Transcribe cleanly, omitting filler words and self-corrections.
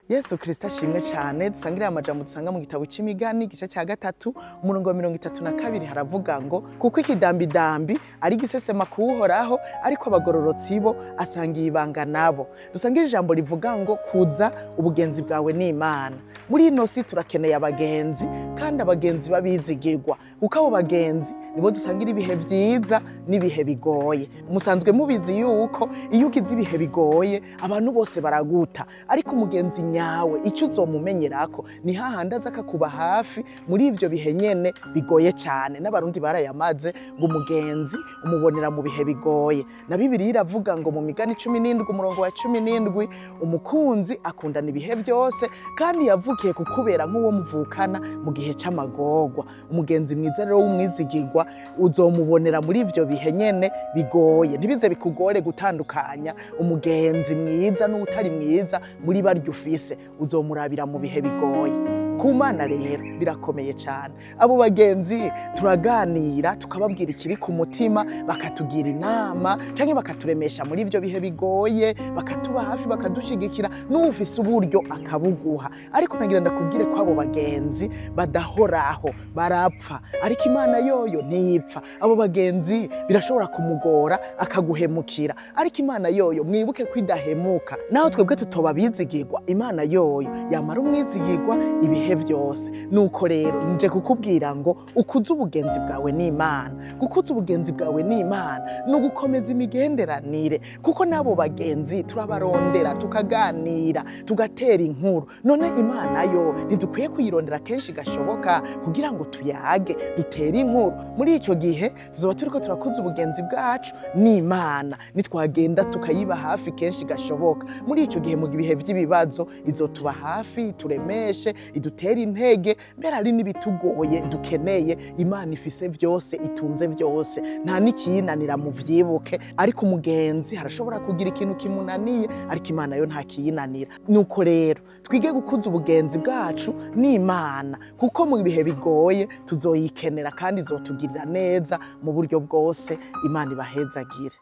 Yesu Kristo ashimwe cyane. Dusangire amajambo dusanga mu gitabo c'Imigani, igice cya 3, umurongo wa 32. Haravuga ngo: "Kuko ikidambidambi ari igisesema kuwuhoraho, ariko abagororotsi bo asangiye ibanga nabo." Dusangire ijambo rivuga ngo kuza ubugenzi bwawe n'Imana. Muri ino si turakeneye abagenzi, kandi abagenzi babizigirwa, kuko abo bagenzi nibo dusangira ibihe vyiza n'ibihe bigoye. Musanzwe mubizi yuko iyo ugize ibihe bigoye, abantu bose baraguta, ariko umugenzi nyawe icyo uzomumenyerako ni hahandi aza akakuba hafi muri ivyo bihe nyene bigoye cyane. N'Abarundi barayamaze ngo umugenzi umubonera mu bihe bigoye. Na Bibiliya iravuga ngo mu Migani 17, umurongo wa 17: "Umukunzi akundana ibihe byose, kandi yavukiye kukubera nk'uwo muvukana mu gihe c'amagorwa." Umugenzi mwiza rero w'umwizigirwa uzomubonera muri ivyo bihe nyene bigoye. Ntibize bikugore gutandukanya umugenzi mwiza n'utari mwiza muri barya ufise, uzomurabira mu bihe bigoye. Ku Mana rero birakomeye cyane. Abo bagenzi turaganira, tukababwira ikiri ku mutima, bakatugira inama canke bakaturemesha muri ivyo bihe bigoye, bakatuba hafi, bakadushigikira, n'uwufise uburyo akabuguha. Ariko nagira ndakubwire ko abo bagenzi badahoraho, barapfa, ariko Imana yoyo ntipfa. Abo bagenzi birashobora kumugora akaguhemukira, ariko Imana yoyo mwibuke ko idahemuka. Naho twebwe tutoba bizigirwa, Imana yoyo yamara umwizigirwa ibihe byose. Nuko rero nje kukubwira ngo ukuze ubugenzi bwawe n'Imana. Gukuza ubugenzi bwawe n'Imana ni ugukomeza imigenderanire, kuko n'abo bagenzi turabarondera, tukaganira, tugatera inkuru. None Imana yo ntidukwiye kuyirondera kenshi gashoboka kugira ngo tuyage, dutere inkuru? Muri icyo gihe tuzoba turiko turakuza ubugenzi bwacu n'Imana. Nitwagenda tukayiba hafi kenshi gashoboka, muri icyo gihe mu bihe by'ibibazo izotuba hafi, turemeshe, idutere intege. Mbere hari n'ibitugoye dukeneye, Imana ifise byose, itunze byose, nta n'ikiyinanira, muvyibuke. Ariko umugenzi harashobora kugira ikintu kimunaniye, ariko Imana yo nta kiyinanira. Nuko rero twige gukuza ubugenzi bwacu n'Imana, kuko mu bihe bigoye tuzoyikenera kandi izotugirira neza mu buryo bwose. Imana ibahezagire.